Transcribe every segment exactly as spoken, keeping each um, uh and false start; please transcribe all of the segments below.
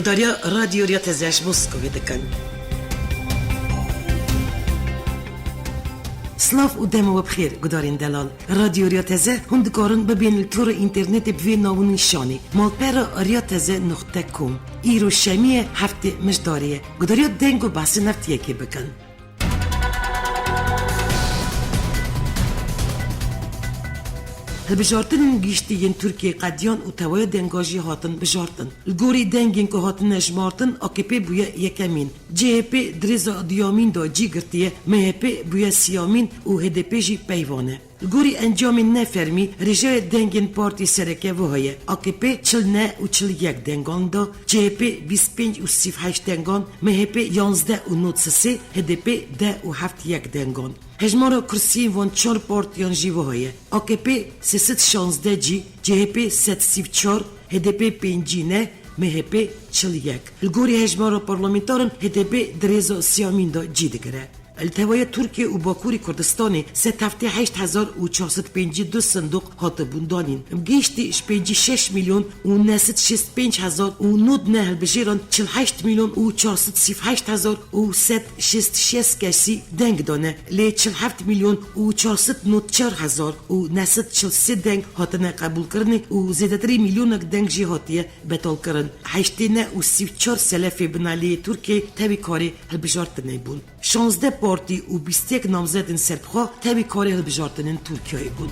Guhdariya Radyo Riya Teze ji Moskovê dikin. Silav û dema we bi xêr, gudarên delal. Radyo Riya Teze hûn dikarin bibên li tora înternetê bi vê nav û nîşanê: malpera riya teze nuqte com. Îro şemiyê heftê mijdarê ye. Guhdariya deng û behsên heftiyekê bikin. Hilbijartinên giştî yên Tirkiyeyê qediyan û tevaya denga jî hatin bijartin. Li gorî dengên ku hatine jimartin, A K P bûye yekemîn, C H P di rêza duyamîn de cî girtiye, M H P bûye siyamîn û H D P jî peyvan e. Li gorî encamên nefermî, rêjeya dengên partî sereke wiha ye: A K P çil neh û çil yek dengan da, C H P bîst pênc û sî heşt dengan, M H P yanzdeh û nod sisê, H D P deh û heft yek dengan. Hejmara kursiyên van çar partiyan jî wiha ye: A K P sê sed şazdeh cî, C H P sed sî çar, H D P pêncî neh, M H P çil yek. Li gorî hejmara parlamentaran, H D P di rêza siyamîn de cî digire. Li tevaya Tirkiye û Bakurê Kurdistanê sed heftê heşt hezar û çar sed pêncî du sindoq hatibûn danîn. Bi giştî ji pêncî şeş milyon û neh sed şêst pênc hezar û nod neh hilbijêran, çil heşt milyon û çar sed sî heşt hezar û sed şêst şeş kesî deng dane. Lê çil heft milyon û çar sed nod çar hezar û neh sed çil sê deng hatine qebûlkirinê û zêdetirî milyonek deng jî hatiye betalkirin. Heştê neh û sî çar selefê binaleyê Tirkiyeyê tevî karê hilbijartinê bûn. Şazdeh partî û bîst yek namzedên serbixwe tevî karê hilbijartinên Tirkiyeyê bûn.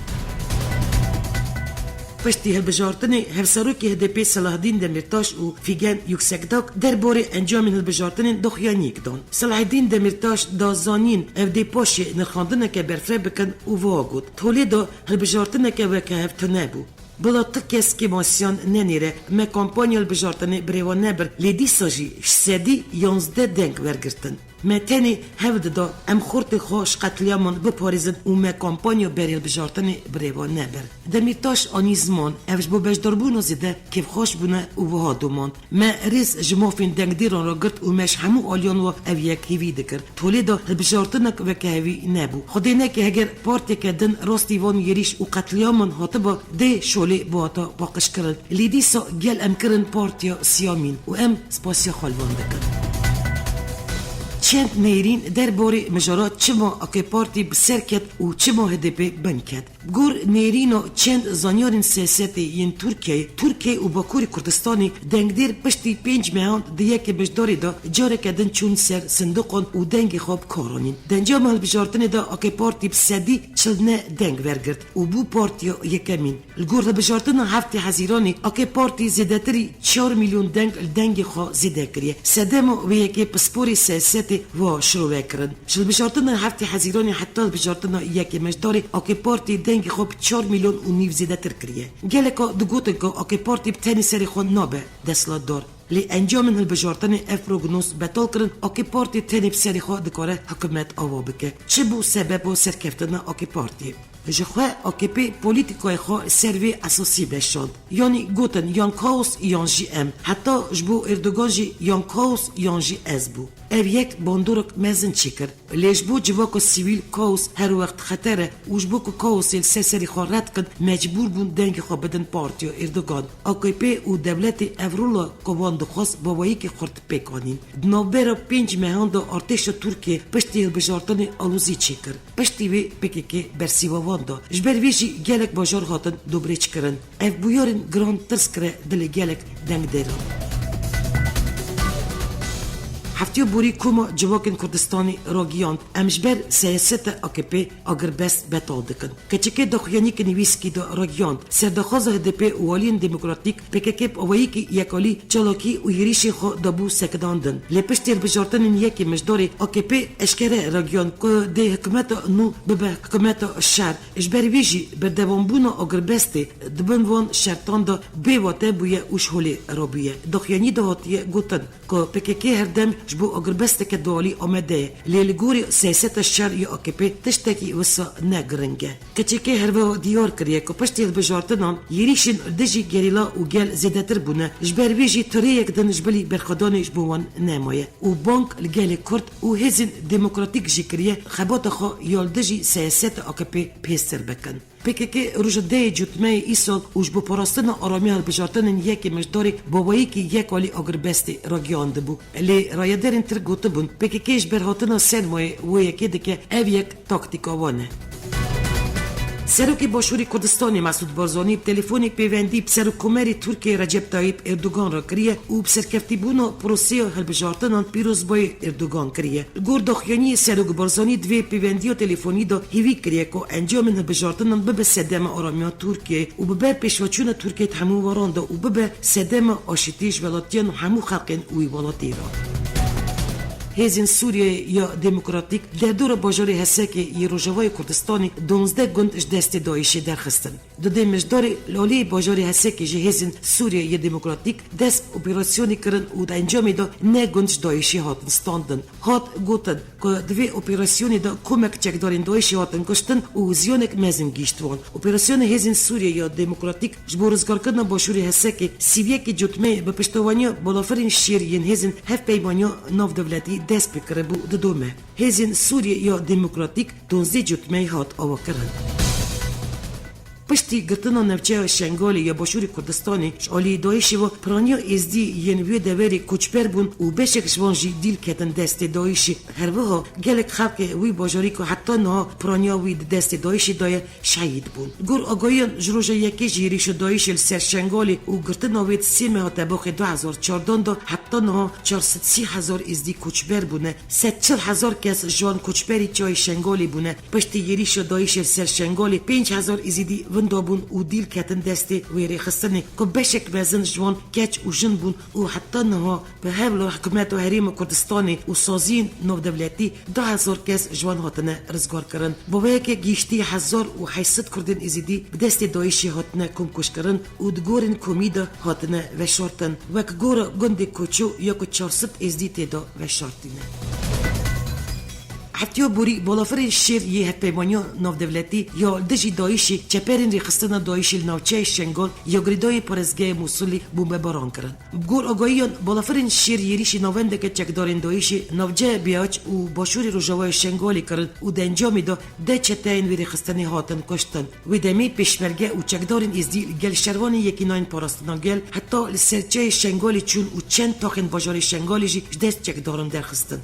Piştî hilbijartinê, hevserokê H D P Selahaddîn Demîrtaş û Fîgen Yuksekdag derbarê encamên hilbijartinên daxuyaniyek dan. Selahaddîn Demîrtaş da zanîn, ew dê paşê nirxandineke berfireh bikin û wiha got: Tolê de hilbijartineke wekehev tune bû. Bila tu kes kêmasiyan nenêre, me kampanya hilbijartinê birêve nebir, lê dîsa jî ji sedî yanzdeh deng wergirtin. Me tenê hewl dida em xortê xwe ji qetliyaman biparêzin û me kampanya berê hilbijartinê birêve nebir. Demîrtaş anî ziman, ev ji bo beşdarbûna zêde kêfxweş bûne û wiha domand: Me rêz ji mafên dengdêran re girt û me ji hemû aliyan ve ev yek hêvî dikir. Tolê de hilbijartinek wekehevî nebû. Xwedê neke heger partiyeke din rastî van êrîş û qetliyaman hatiba, dê şolê bihata paqijkirin. Lê dîsa gel em kirin partiya siyamîn û em spasiya xwe li van dikin. Çend nêrîn derbarê mijara çima A K Partî bi ser ket û çima H D P bin ket. Gor nêrîna çend zanyarên siyasetê yên Tirkiyeyê, Tirkiye û Bakurê Kurdistanê dengdêr piştî pênc mehan di yekê mijdarê de careke din çûn ser sindoqan û dengê xwe bi kar anîn. Di encama hilbijartinê de A K Partî bi sedî çil neh deng wergirt û bû partiya yekemîn. Li gor hilbijartina heftê Hezîranê, A K Partî zêdetirî çar milyon deng li dengê xwe zêde kiriye. Sedema wê yekê pisporê siyasetê wiha şirove kirin. Ji hilbijartina heftê Hezîranê heta hilbijartina yekê Mejdarê, A K Partî dengê xwe bi çar milyon û nîv zêdetir kiriye. Geleka digotin ku A K Partî bi tenê serê xwe nabe desthilatdar. Lê encamên hilbijartinê ev prognoz betal kirin, A K Partî tenê bi serê xwe dikare hikûmet ava bike. Çi bû sebeba serkeftina A K Partiyê? Ji xwe A K P polîtîkayê xwe ser vê esasî veşand. Yanî gotin, yan kaos yan jî em. Heta ji bo Erdogan jî yan kaos yan jî ez bû. Ev yek bandorek mezin çêkir. Lê ji bo civaka sivîl kaos her wext xeter e û ji bo ku kaosê li ser serê xwe red kin, mecbûr bûn dengê xwe bidin partiya Erdogan. A K P û dewletê ev rola ku wan dixwest bi awayekî xurt pêk anîn. Di navbera pênc mehan de artêşa Tirkiyê piştî hilbijartinê alozî çêkir. Piştî wê P K K bersiva wan da. Ji ber vê jî gelek bajar hatin dobrêçkirin. Ev bûyerên giran tirs kire dilê gelek dengdêran. Heftiya borî Koma Civakên Kurdistanê ragihand, em ji ber siyaseta A K P agirbest betal dikin. Keçikê daxuyaniyeke nivîskî de ragihand, serdaxwaza H D P û aliyên demokratîk P K K bi awayekî yekalî çalakî û hêrişên xwe dabû sekidandin. Lê piştî hilbijartinên yekê Mejdarê A K P eşkere ragihand ku dê hikûmeta nû bibe hikûmeta şer. Ji ber vê jî berdewambûna agirbestê di bin van şertan de bêwate bûye û ji holê rabûye. Daxuyanî de hatiye gotin ku P K K her dem ji bo agirbesteke dualî amade ye, lê li gorî siyaseta şer ya A K P tiştekî wisa ne giring e. Keçikê herweha diyar kiriye ku piştî hilbijartinan hêrişên dijî gerîla û gel zêdetir bûne, ji ber vê jî tu rêyek din ji bilî berxwedanê ji bo wan nemaye û bang li gelê Kurd û hêzên demokratîk jî kiriye xebata xwe ya li dijî siyaseta A K P pêztir bikin. P K K roja dehê Cotmeyê îsal û ji bo parastina aramiya hilbijartinên yekê Mijdarê baweyekî yek alî agirbestê ragihiyandibû. Lê rayedarên Tirk gotibûn, P K K ji ber hatina Sedmayê wê yekê dike, ev yek taktîka wan e. Serokê Başûrê Kurdistanê Mesûd Barzanî bi telefonê pêwendî bi Serokkomarê Tirkiyê Recep Tayyip Erdogan re kiriye û bi serkeftîbûna proseya hilbijartinan pîrozbayê Erdogan kiriye. Li gor daxuyaniyê Serok Barzanî di vê pêwendiya telefonî de hêvî kiriye ku encamên hilbijartinan bibe sedema aramiya Tirkiyeyê û bi ber pêşveçûna Tirkiyeyê di hemû weran de û bibe sedema aşîtî ji welatiyan û hemû xelkên wî welatî re. Hêzên Sûriyeyê ya Demokratîk derdora bajarê Hesekê yê Rojavayê Kurdistanê duwazdeh gund ji destê DAIŞê derxistin. Di dê Mijdarê li aliyê bajarê Hesekê jî hêzên Sûriye yê Demokratîk dest bi operasyonê kirin û di encamê de neh gund ji DAIŞê hatin standin. Hat gotin ku di vê operasyonê de komek çekdarên DAIŞê hatin kuştin û ziyanek mezin gihîşt wan. Operasyona hêzên Sûriye ya Demokratîk ji bo rizgarkirina başûrê Hesekê sî û yekê Cotmeyê bi piştevaniya balafirên şêr yên hêzên hevpeymaniya navdewletî dest pê kiribû didome. Hêzên Sûriye ya Demokratîk duwazdeh Cotmeyê hat avakirin. Piştî girtina navçeya Şengalê ya Başûrê Kurdistanê ji aliyê DAIŞê ve piraniya Êzdî yên wê deverê koçber bûn û beşek ji wan jî dîl ketin destê DAIŞê. Her wiha gelek xelkê wî bajarî ku heta niha piraniya wî di destê DAIŞê de ye, şehîd bûn. Gor agahiyan ji roja yekê ji êrîşa DAIŞê li ser Şengalê û girtina wê di sê meha Tebaxê du hezar çardan de heta niha çar sed sî hezar Êzdî koçber bûne. Sed çil hezar kes ji wan koçberî çiyayê Şengalê bûne. Piştî êrîşa DAIŞê li ser Şengalê pênc hezar Êzîdî winda bûn û dîl ketin destê wê rêxistinê ku beşek mezin ji wan keç û jin bûn û heta niha bi hevla hikûmeta Herêma Kurdistanê û saziyên navdewletî du hezar kes ji wan hatine rizgarkirin. Baweyeke gihîştî hezar û heşt sed Kurdên Êzîdî bi destê DAIŞê hatine komkujkirin û di gorên komî de hatine veşartin. Wek gora gundê Koço ya ku çar sed Êzdî tê de veşartîne. Heftiya borî balafirên şêr yê Hevpeymaniya Navdewletî ya li dijî DAIŞê çeperên rêxistina DAIŞê li navçeyê Şengal ya girêdayî parêzgeha Mûsilê bombebaran kirin. Bi gor agahiyan, balafirên şêr êrîşî navendeke çekdarên DAIŞê navçeya Biyaç û başûrê rojavayê Şengalê kirin û di encamê de deh çeteyên vê rêxistinê hatin kuştin. Wê demê pêşmerge û çekdarên Êzdî li gel şervanên Yekînayên Parastina Gel heta li ser çiyayê Şengalê çûn û çend taxên bajarê Şengalê jî ji dest çekdaran derxistin.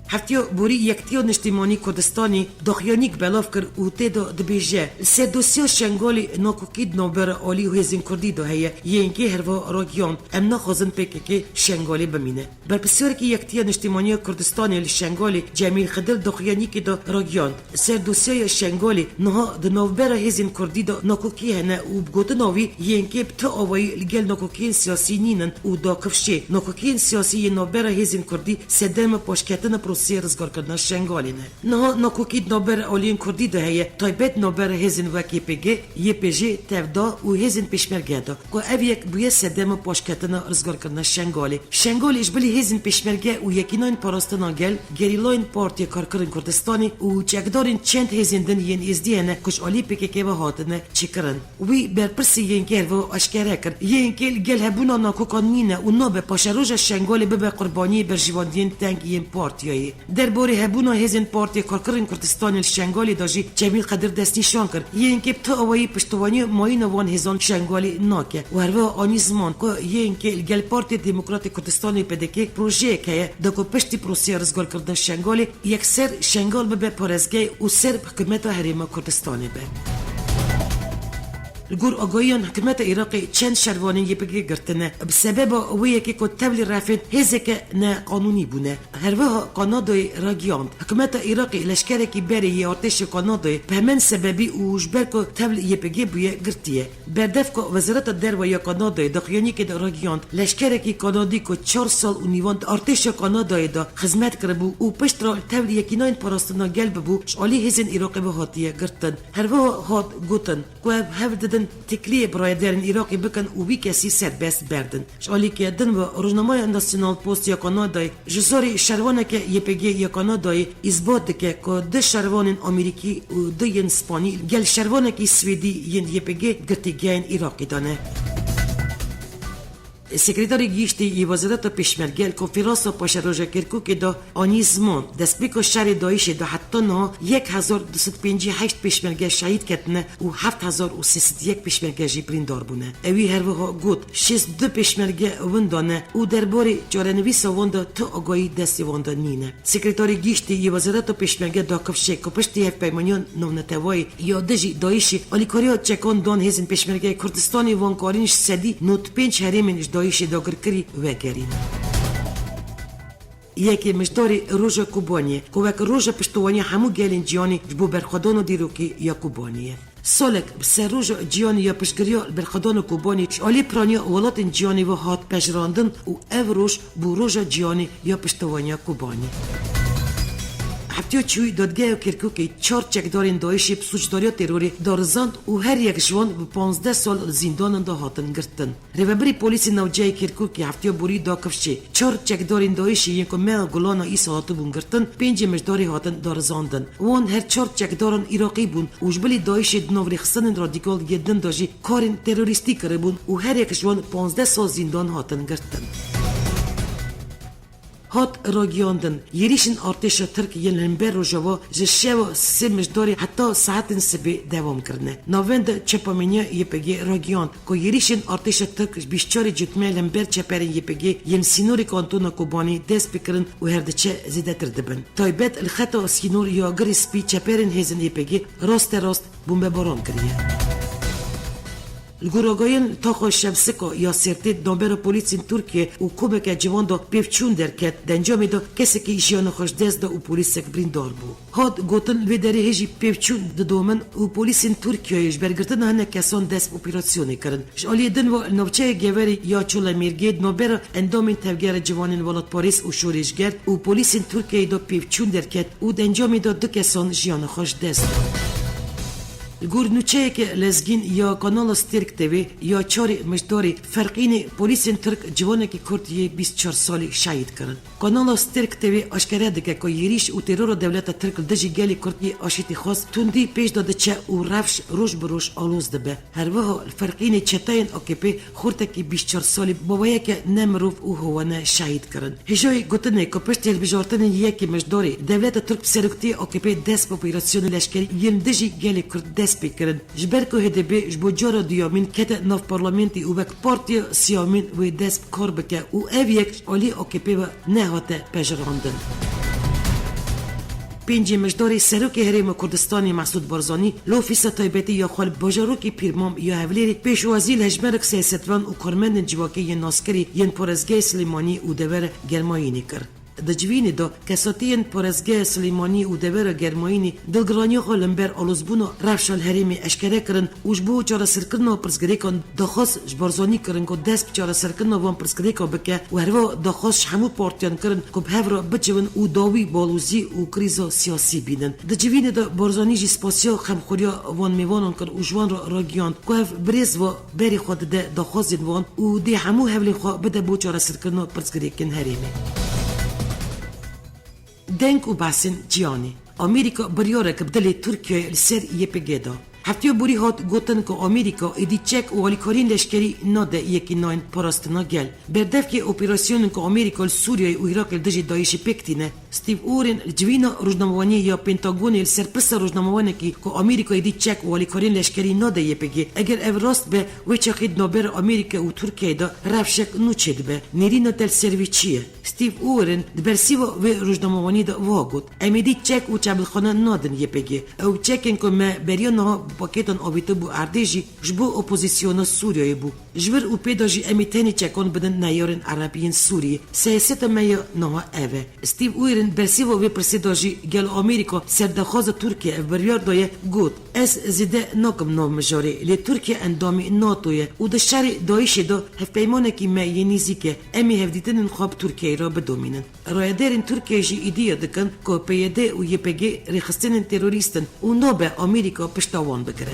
Heftiya borî Yekitiya Niştimanî Kurdistanê daxuyanîk belav kir û tê de dibêje, li ser dosya Şengalê nakokî di navbera alî û hêzên Kurdî de heye, YNK'ê herva ragihand, em naxwazin P K K Şengalê bimîne. Berpirsiyarkî Yekitiya Niştimanî ya Kurdistanê li Şengalê Cemîl Xidir daxuyanîkê de ragihand, li ser dosyaya Şengalê niha di navbera hêzên Kurdî de nakokî hene û bi gotina wî YNK bi ti awayî li gel nakokiyên siyasî nînin û dakifşê nakokiyên siyasî yên navbera hêzên Kurdî sedema paşketina proseyê rizgarkirina Şengalê ne. Niha nakokî di navbera aliyên Kurdî de heye, taybet navbera hêzên wek Y P G, Y P J, Tevda û hêzên pêşmerge de, ku ev yek bûye sedema paşketina rizgarkirina Şengalê. Şengalê ji bilî hêzên pêşmerge û Yekînayên Parastina Gel, gerîlayên Partiya Karkerên Kurdistanê û çekdarên çend hêzên din yên Êzdî hene ku ji alî P K K ve hatine çêkirin. Wî berpirsê YNK'ê herwiha eşkere kir, YNK li gel hebûna nakokan nîne û nabe paşeroja Şengalê bibe qurbaniyê berjewendiyên teng yên partiyayê. Derbarê hebûna hêzên Partiya Karkerên Kurdistanê li Şengalê de jî Cemîl Qedir destnîşan kir, YNK bi ti awayî piştevaniya mayîna van hêzan Şengalê nake û herwiha anî ziman ku YNK li gel Partiya Demokratê Kurdistanê P D K projeyek heye, da ku piştî proseya rizgarkirina Şengalê yekser Şengal bibe parêzgeh û ser bi hikûmeta Herêma Kurdistanê be. Li gor agahiyan hikûmeta Iraqê çend şervanên Y P G girtine. Bi sebeba wê yekê ku tevlî refên hêzeke neqanûnî bûne. Herwiha Kanadayê ragihand, hikûmeta Iraqê leşkerekî berê yê artêşa Kanadayê bi heman sebebî û ji ber ku tevlî Y P G bûye girtiye. Berdev ku Wezareta Derve ya Kanadayê daxuyaniyekê de ragihand, leşkerekî Kanadî ku çar sal û nîvan di artêşa Kanadayê de xizmet kiribû û piştre li tevlî Yekînayên Parastina Gel bibû, ji alî hêzên Iraqê ve hatiye girtin. Herwiha hat gotin ku ev hewl didin têkiliyê bi rayedarên Iraqê bikin û wî kesî serbest berdin. Ji alîkê din ve Rojnameya National Post ya Kanadayê ji zorê şervaneke Y P G ya Kanadayê îsbat dike ku du şervanên Amerîkî û du yên Spanî gel şervanekî Swêdî yên Y P G girtîgehên Iraqê de ne. Sekreterê Giştî yê Wezareta Pêşmerge li konferansa paşeroja Kirkûkê de anî ziman, destpêka şerê DAIŞê de heta niha yek hezar du sed pêncî heşt pêşmerge şehîd ketine û heft hezar û sê sed yek pêşmerge jî birîndar bûne. Ewî her wiha got, şêst du pêşmerge winda ne û derbarê çarenivîsa wan de tu agahî destê wan de nîne. Sekreterê Giştî yê Wezareta Pêşmerge Dakif Şêk ku piştî hevpeymaniya navnetewayê ya dijî DAIŞê alîkariya çekan dan hêzên Pêşmergeyê Kurdistanê, van karîn ji sedî nod pênc herêmên ji DAIŞê dagirkirî vegerîne. Yekê Mijdarê roja Kobaniyê, ku wek roja piştevaniya hemû gelên cîhanê ji bo berxwedana dîrokê ya Kobaniyê ye. Salek bi ser roja cîhanê ya piştgiriya li berxwedana Kobanê ji alî piraniya welatên cîhanê ve hat pejirandin û ev roj bû roja cîhanê ya piştevaniya Kobanê. Heftiya çûyî dadgeha Kirkûkê çar çekdarên DAIŞê bi sûcdariya terorê darizand û her yek ji wan bi panzdeh sal li zîndanan de hatin girtin. Rêvebirê polîsê navçeyê Kirkûkê heftiya borî da kifşê. Çar çekdarên DAIŞê yên ku meha Gulana îsal hatibûn girtin, pêncê Mijdarê hatin darizandin. Wan her çar çekdaran Iraqî bûn û ji bilî DAIŞê di nav rêxistinên radîkal yê din de jî karên terorîstî kiribûn û her yek ji wan panzdeh sal zîndan hatin girtin. Hat ragiyandin, yêrîşên artêşa Tirk yên li hember Rojava ji şeva sê Mijdarê heta saetên sibê dewam kirine. Navenda çepamêniya Y P G ragiyand ku yêrîşên artêşa Tirk ji bîst çarê Cotmehê li hember çeperên Y P G yên sînorê kantona Kobanê dest pê kirin û her diçe zêdetir dibin. Taybet li xeta sînor ya Girê Spî çeperên hêzên Y P G rasterast bombebaran kiriye. Li gor agahiyên li taxa Şemsika ya Sêrtê di navbera polîsên Tirkiye û komeke ciwan de pêvçûn derket, di encamê de kesekî jiyana xwe ji dest da û polîsek birîndar bû. Hat gotin, li vê derê hê jî pêvçûn didomin û polîsên Tirkiyeyê ji ber girtina hinek kesan dest bi operasyonê kirin. Ji aliyê din ve li navçeya Geverê ya Çolemêrgê di navbera endamên Tevgera Ciwanên Welatparêz û Şorêşger û polîsên Tirkiyeyê de pêvçûn derket û di encamê de du kesan jiyana xwe ji dest da. Li gor nûçeyeke lezgîn ya kanala Stêrk T V ya çarê Mijdarê Ferqînê polîsên Tirk ciwanekî Kurd yê bîst çar salî şehîd kirin. Kanala Stêrk T V aşkere dike ku yêrîş û terora dewleta Tirk li dijî gelê Kurd yê aşîtîxwaz tundî pêş de diçe û rewş roj bi roj aloz dibe. Her wiha li Ferqînê çeteyên A K P xortekî bîst çar salî bi awayeke ne mirov û hewane şehîd kirin. Hêjayî gotinê ku piştî hilbijartinên yekê Mijdarê dewleta Tirk bi seroktiya A K P dest bi operasyonên leşkerî yên dijî gelê Kurd dest pê kirin. Ji ber ku H D P ji bo cara duyemîn kete nav parlamentê û wek partiya siyamîn wê dest bi kar bike û ev yek ji alî A K P ve nehate pejirandin. Pêncê Mijdarê Serokê Herêma Kurdistanê Mesûd Barzanî li ofîsa taybetî ya xwe li bajarokê Pîrmam ya Hewlêrê pêşwazî li hejmarek siyasetvan û karmendên civakê yên naskerî yên parêzgehê Silêmaniyê û devera Germayînê kir. Di civînê de kesatiyên parêzgeha Silêmaniyê û devera Germayînê dilgiraniya xwe li hember alozbûna rewşa li herêmê eşkere kirin û ji bo çareserkirina pirsgirêkan daxwaz ji Barzanî kirin ku dest bi çareserkirina van pirsgirêkan bike û herwiha daxwaz ji hemû partiyan kirin ku bi hev re biciwin û dawî balozî û krîza siyasî bînin. Di civînê de Barzanî jî spasiya xemxweriya van mêvanan kir û ji wan re ragihand ku ev birêz ve berê xwe dide daxwazên wan û dê hemû hewlên xwe bide bo çareserkirina pirsgirêkên herêmê. Deng û behsên cîhanê. Amerîka biryarek bide lê Tirkiyeyê li ser Y P G da. Heftiya borî hat gotin ku Amerîka êdî çek û alîkariyên leşkerî nade yekînayên parastina gel. Berdevkê operasyonên ku Amerîka li Sûriyeyê û Iraqê li dijî DAIŞê pêk tîne, Steve Wren li civîna rojnamevaniyê ya Pentagonê li ser pirsa rojnamevanekî ku Amerîka êdî çek û alîkariyên leşkerî nade Y P G, eger ev rast be, wê çaxê di navbera Amerîka û Tirkiyeyê de rewşek nû çêdibe. Nêrîna te li ser vê çi ye? Steve Wren di bersîva vê rojnamevaniyê de wiha got, Em êdî çek û çebilxane nadin Y P G. Ew çekên ku me beriya niha bi pakêtan avêtibû erdê jî ji bo opozîsyona Sûriyeyê bû. Ji vir û pê de jî em ê tenê çekan bidin neyarên Ereb yên Sûriyê. Siyaseta me ya niha ev e. Steve Wren bersîva vê pirsê de jî gelo Amerîka ser daxwaza Tirkiye ev biryar daye, got, Ez zêde nakim nav mijarê, lê Tirkiye endamê NATO ye û di şerê DAIŞê de hevpeymanekî me yê nêzîk e. Em ê hevdîtinên xwe bi Tirkiyeyê re bidomînin. Rayedarên Tirkiyeyê jî îdiya dikin ku P Y D û Y P G rêxistinên terorîst in û nabe Amerîka pişta wan bigire.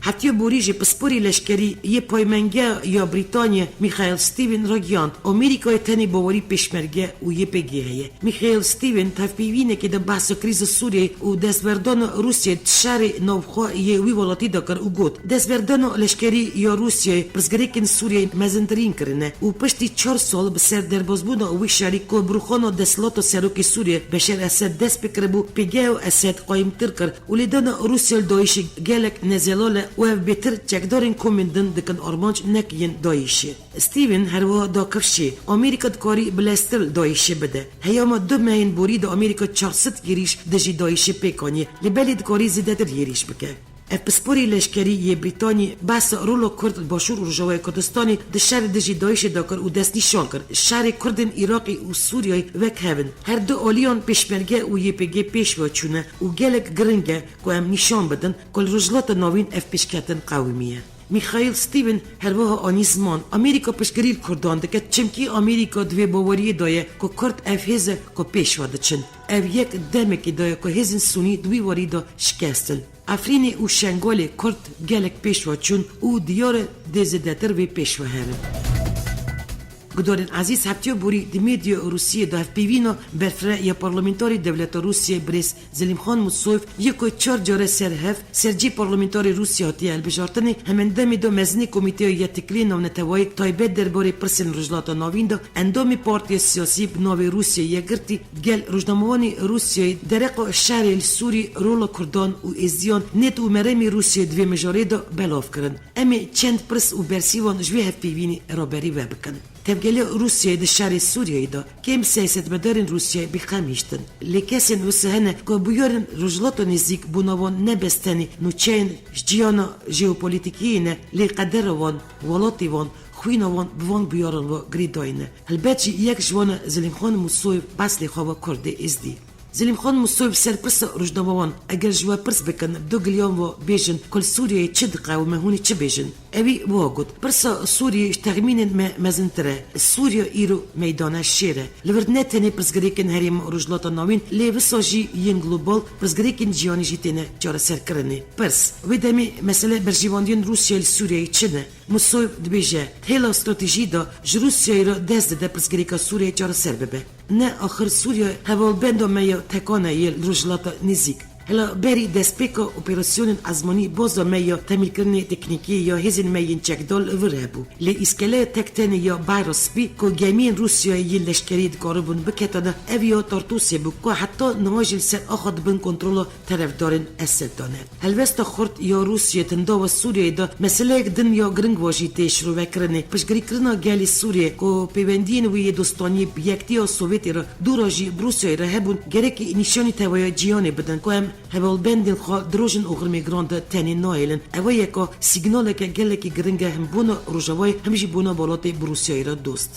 Hetiya borî jî pisporê leşkerî yê Paymengeya ya Brîtanya Michael Steven ragihand, Amerîkayê tenê bawerî pêşmerge û Y P G heye. Michael Steven di hevpeyvînekê de behsa krîza Sûriyeyê û destberdana Rûsyayê di şerê navxwe yê wî welatî de kir û got, destberdana leşkerî ya Rûsyayê pirsgirêkên Sûriyeyê mezintirîn kirine û piştî çar sal bi ser derbazbûna wî şerî ku bi rûxana desthilata serokê Sûriyê Beşer Esed dest pê kiribû, pêgeha Esed qayîmtir kir û lêdana Rûsya li DAIŞê gelek ne zelal e û ev bêtir çekdarên komên din dikin armanc, nek yên DAIŞê. Steven herwiha da kifşê, Amerîka dikarî bileztir li DAIŞê bide. Heyama du mehên borî de Amerîka çar sed êrîş dijî DAIŞê pêk aniye, lê belê dikarî zêdetir êrîş bike. Ev pisporê leşkerî yê Brîtanî behsa rola Kurd li Başûr û Rojavayê Kurdistanê di şerê dijî DAIŞê de kir û destnîşan kir, şerê Kurdên Iraqê û Sûriyeyê wek hev in. Her du aliyan Pêşmerge û Y P G pêş ve çûne û gelek giring e ku em nîşan bidin ku li Rojhilata Navîn ev pêşketin qewimiye. Michael Steven herwiha anî ziman, Amerîka piştgirî li Kurdan dike, çimkî Amerîka di vê baweriyê de ye ku Kurd ev hêz e ku pêş ve diçin. Ev yek demekê de ye ku hêzên Sûnî di wî warî de şikestin. Efrînê û Şengalê Kurd gelek pêş ve çûn û diyar e dê zêdetir vê pêş ve herin. Gudarên ezîz, heftiya borî di medya Rûsiyê de hevpeyvîna berfireh ya parlamentarê dewleta Rûsiyê birêz Zelîmxan Mutsoyev yê ku çar care ser hev sercî parlamentarê Rûsya hatiye hilbijartinê, hemendemê de mezinê Komîteya Yektekliyê Navnetewayî taybet derbarê pirsên Rojhilata Navîn de endamê partiya siyasî bi navê Rûsya Yekgirtî gel rojnamevanê Rûsyayê dereqa şerê li Sûrî, rola Kurdan û Êzidiyan, nêt û meremê Rûsyayê di vê mijarê de belav kirin. Em ê çend pirs û bersîvan ji vê hevpeyvînê raberî ve bikin. Tevgeliya Rûsyayê di şerê Sûriyeyê de kêm siyasetmedarên Rûsyayê bi xem hiştin. Lê kesên wisa hene ku bûyerên Rojhilata Nêzîk bona wan ne bes tenê nûçeyên ji ciyana jeopolîtîkiyê ne, lê qedera wan, welatê wan, xwîna wan bi van bûyeran ve girêdayî ne. Helbet jî yek ji wan e Zelîmxan Mûsoyev, eslê xwe ve Kurdê Êzdî. Zelîmxan Mûsoyev ser pirsa rojnamevan, eger ji we pirs bikin, bi du giliyan ve bêjin ku li Sûriyeyê çi diqewime, hûn ê çi bêjin? Ewî wiha got, pirsa Sûriyê ji texmînên me mezintir e. Sûriye îro meydane şêr e. Li vir ne tenê pirsgirêkên herêma Rojhilata Navîn, lê wisa jî yên global, pirsgirêkên cîhanî jî têne çareserkirinê. Pirs, wê demê mesele berjewendiyên Rûsyayê li Sûriyeyê çi ne? Mûsoyev dibêje, di hêla stratejî de ji Rûsyayê re dest dide pirsgirêka Sûriyeyê çareser bibe. Ne axir Sûriye hevalbenda me ya tekan e yê li Rojhilata Nêzîk. Hela berî destpêka operasyonên ezmanî baza me ya temîlkirinê teknîkî ya hêzên me yên çekdar li vir hebû. Lê îskeleya tek tenê ya Behra Spî ku gemiyên Rûsyayê yên leşkerî dikaribûn biketane, ev ya Tartûsê bû ku heta niha jî li ser axa di bin kontrola terefdarên Esed de ne. Helwesta xurt ya Rûsiyê di nava Sûriyeyê de meseleyek din ya giring ve jî tê şirovekirinê. Piştgirîkirina gelê Sûriyê ku pêwendiyên wî yê dostaniyê bi yektiya Sovyetê re, dû re jî bi Rûsiyayê re hebûn, gerekî nîşanî teveya cîhanê bidin ku em hevalbendên xwe di rojên oxirmê giran de tenê nahêlin. Ew e yeka sîgnaleke gelekî giring e him bona Rojavayê him jî bona welatê bi Rûsiyayê re dost.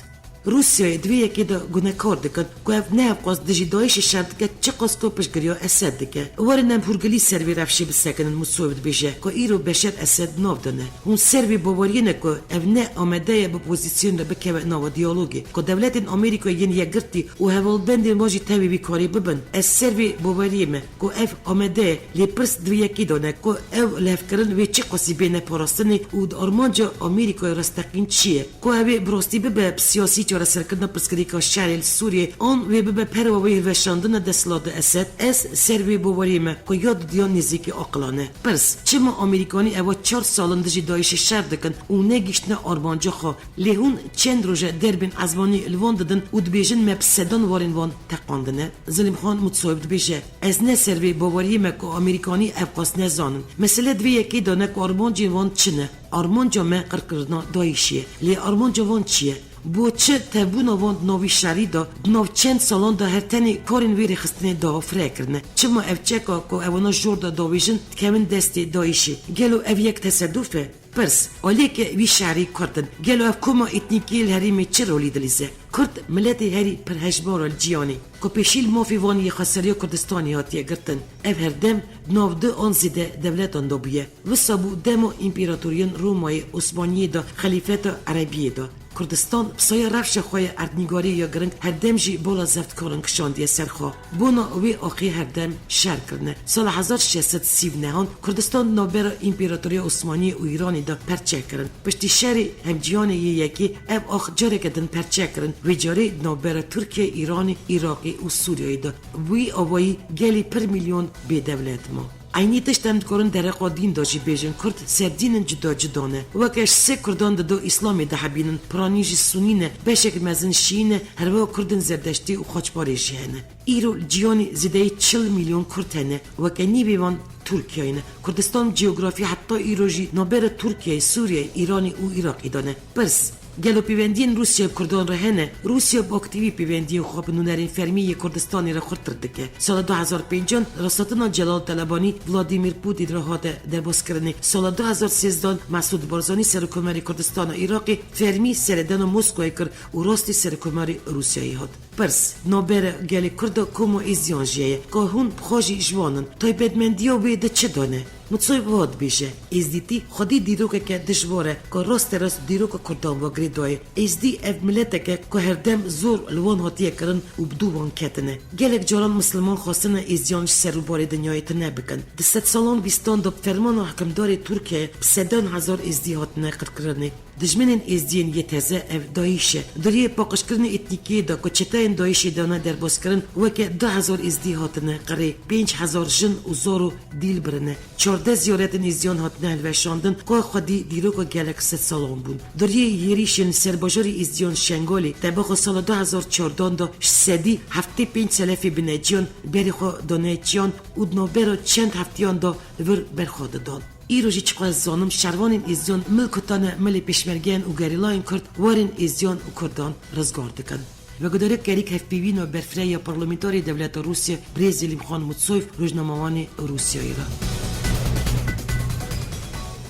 Rûsyayê di vê yekê de gunekar dikin ku ev ne hevqas dijî DAIŞê şer dike, çiqas ku piştgiriya Esed dike. Werin em hûrgilî ser vê rewşê bisekinin, Mûsoyev dibêje ku îro Beşer Esed nav de ne. Hûn ser vê baweriyê ne ku ev ne amade ye bi opozîsyon re bikeve nava diyalogê, ku dewletên Amerîka yên Yekgirtî û hevalbendên wan jî tevî vî karê bibin. Ez ser vê baweriyê me ku ev amade ye, lê pirs di vê yekê de ne ku ew lihevkirin wê çiqasî bêne parastinê û di armanca Amerîkayê rasteqîn çi ye? Ku ew ê bi rastî bibe bi siyasî çareserkirina pirsgirêka şerê li Sûriyê, an wê bibe perwa wê hilweşandina desthilata Esed, ez ser vê baweriyê me ku ya didiya nêzîkî aqilane. Pirs, çima Amerîkanî eva çar sal in dijî DAIŞê şer dikin û negihiştine armanca xwe, lê hûn çend roj e derbên ezmanî li wan didin û dibêjin me bi sedan warên wan teqandine? Zelîmxan Mutsoyev dibêje, ez ne ser vê baweriyê me ku Amerîkanî ev qas nezanin. Mesele di vê yekê de ne ku armancên wan çi ne. Armanca me qirkirina DAIŞê ye. Lê armanca van çi ye? Bo çi tevbûna van di nav vî şerî de, di nav çend salan de her tenê karên vê rêxistinê dawa fireh kirine? Çima ev çeka ku evana jor de davêjin dikevin destê DAIŞê? Gelo ev yek teseduf e? Pirs, aliyeke vî şerî Kurd in. Gelo ev koma etnîkî li herêmê çi rolî dilîze? Kurd miletê herî pirhejmar e li cîhanê. Ku pêşî li mafê van yê Xweseriya Kurdistanê hatiye girtin. Ev herdem di nav du an zêde dewletan de bûye. Wisa bû dema împeratoriyên Romayê, Osmaniyê de, xelîfeta Erebiyê de. Kurdistan bi saya rewşa xwe ya erdnîgarî ya giring herdem jî bala zevdkaran kişandiye ser xwe. Bona wê axê herdem şer kirine. Sala hezar şeş sed sî û nehan Kurdistan di navbera Împaratoriya Osmaniyê û Îranê de perçe kirin. Piştî şerê hemcîhanê yê yekê ev ax careke din perçe kirin. Vê carê di navbera Tirkiyeyê, Îranê, Iraqê û Sûriyeyê de. Bi wî awayî gelî pir milyon bêdewlet ma. Eynî tişt em dikarin dereqa dîn de jî bêjin, Kurd ser dînin cuda cuda ne. Weke ji sê Kurdan dido Îslamê dihebînin, piranî jî Sunî ne, beşek mezin Şîî ne, herweha Kurdin Zerdeştî û Xaçparê jî hene. Îro li cîhanê zêdeyî çil milyon Kurd hene, weke nîvê wan Tirkiyeyê ne. Kurdistan bi cîografî heta îro jî navbera Tirkiyeyê, Sûriyeyê, Îranê û Iraqê de ne. Pirs, gelo pêwendiyên Rûsya bi Kurdan re hene? Rûsya bi aktîvî pêwendiyên xwe bi nûnerên fermî yê Kurdistanê re xurttir dike. Sala du hezar pêncan rasthatina Celal Telebanî Vladimir Putin re hate derbazkirinê. Sala du hezar sêzdan Mesûd Barzanî Serokkomarê Kurdistana Iraqê fermî seredana Moskowayê kir û rastî Serokkomarê Rûsyayê hat. Pirs, navbera gelê Kurda kom û Êziyan jî heye. Ka hûn bi xwe jî ji wan in. Taybetmendiya wê di çi de ne? Mitsoy wiha dibêje, Êzdîtî xwedî dîrokeke dijwar e, ku rasterast dîroka Kurdan ve girêdayê. Êzdî ev mileteke ku herdem zor li wan hatiye kirin û bi dû wan ketine. Gelek caran Misliman xwestine Êzdiyan ji ser û barê dinyayê tune bikin. Di sedsalan bîstan de bi fermana hikimdarê Tirkiyeyê bi sedan hezar Êzdî hatine qirkirinê. Dijminên Êzdiyên yê teze ev DAIŞ e. Di riyê paqijkirinê etnîkiyê de ku çeteyên DAIŞê dane derbazkirin, weke du hezar Êzdî hatine qirê, pênc hezar jin û zaro dîl birine. Çardeh ziyaretên Êzdiyan hatine hilweşandin, ku xwedî dîroka gelek sedsalan bûn. Di riyê êrîşên li ser bajarê Êzdiyan Şengalê, tebaxa sala du hezar çardan de ji sedî heftê pênc selefê bineciyan berê xwe dane çiyan û di navbera çend heftiyan de vir berxwe didan. Îro jî çiqas zanim, şervanên Êzdiyan mil kutane milê pêşmergeyan û gerîlayên Kurd warên Êzdiyan û Kurdan rizgar dikin. Vegudarê Kerîk Hevpeyvîna Berfireh ya Parlamenterê Dewleta Rûsya Birêz Zelîmxan Mutsoyev rojnamewanê Rûsyayê re.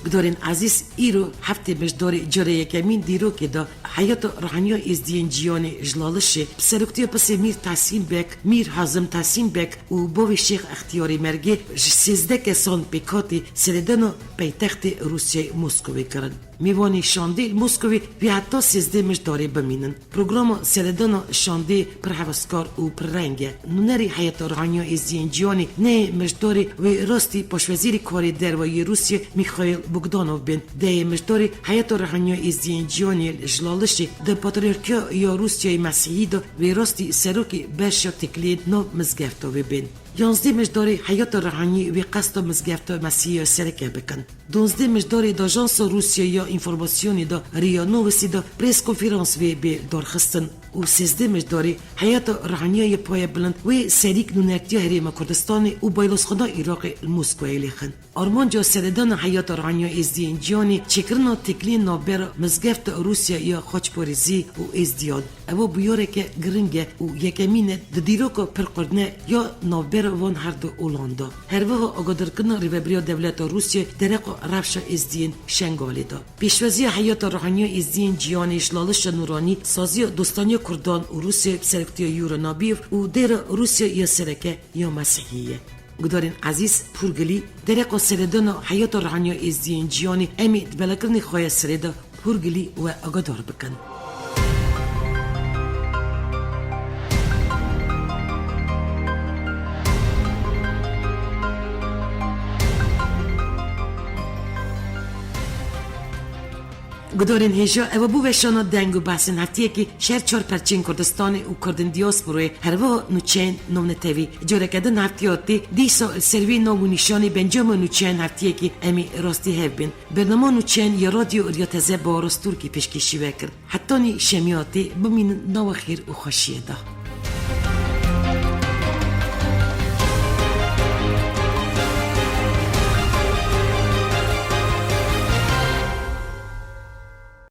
Gudarên ezîz, îro heftê Beşdarê cara yekemîn dîrokê de heyata ruhaniya Êzdiyên cîyanê ji Lalişê bi seroktiya pisê Mîr Tehsîn Bek, Mîr Hazim Tehsîn Bek û bavê Şêx Extiyarê Mergê ji sêzdeh kesan pêkhatî seredana paytextê Rûsyayê Moskowê kirin. Mêvanê şandê li Moskowê vê heta sêzdeh Mijdarê bimînin. Programa seredana şandê pir heveskar û pir reng e. Nûnerê Heyeta Ruhaniya Êzdiyên Cîhanê neyê Mijdarê wê rastî paşwezîrê karê derve yê Rûsyê Mîxaîl Bogdanov bên. Deyê Mijdarê Heyeta Ruhaniya Êzdiyên Cîhanê ji Lalişê di Patriyarkiya ya Rûsyayê Mesîhî de wê rastî serokê beşa têkiliyên nav mizgefta wê bên. Yanzdeh Mijdarê Heyata Ruhaniyê wê qesta mizgefta Mesîhî ya sereke bikin. Duwazdeh Mijdarê de Ajansa Rûsya ya Înformasyonê de, RIA Novosti de prêskonferans wê bê darxistin û sêzdeh Mijdarê Heyata Ruhaniya ya Payebilind wê serîk nûnertiya Herêma Kurdistanê û Baylozxana Iraqê li Moskowayê lêxin. Armanca seredana Heyata Ruhaniya Êzdiyên Cîhanê çêkirina têkiliyên navbera mizgefta Rûsya ya Xaçparêzî û Êzdiyan. Ew bûyereke giring e û yekemîn e di dîroka pir qurne ya navbera van her du olan de. Her wiha agadarkirina Rêvebiriya Dewleta Rûsyayê dereqa rewşa Êzdiyên Şengalê de. Pêşwaziya Heyata Ruhaniya Êzdiyên Cîhanê ji Lalişa Nûranî, saziya dostaniya Kurdan û Rûsyayê bi seroktiya Yura Nabîyev û dêra Rûsya ya sereke ya Mesîhî ye. Gudarên ezîz, Pûrgilî, dereqa seredana Heyata Ruhaniya Êzdiyên Cîhanê em ê di belakirinê xwe ya serê de Pûrgilî we agadar bikin. Gudarên hêja, ew bû weşana deng û behsên heftiyekî şer çar perçên Kurdistanê û Kurdên diasporayê, her wiha nûçeyên navnetewî. Careke din heftiya tê, dîsa li ser vê nav û nîşanê bencama nûçeyên heftiyekî em ê rastî hev bên. Bernama nûçeyên ya radyo Riya Teze Bawaros Turkî pêşkêşî we kir. Hetanî şemiya tê, bimînin nawa xêr û xweşiyê de.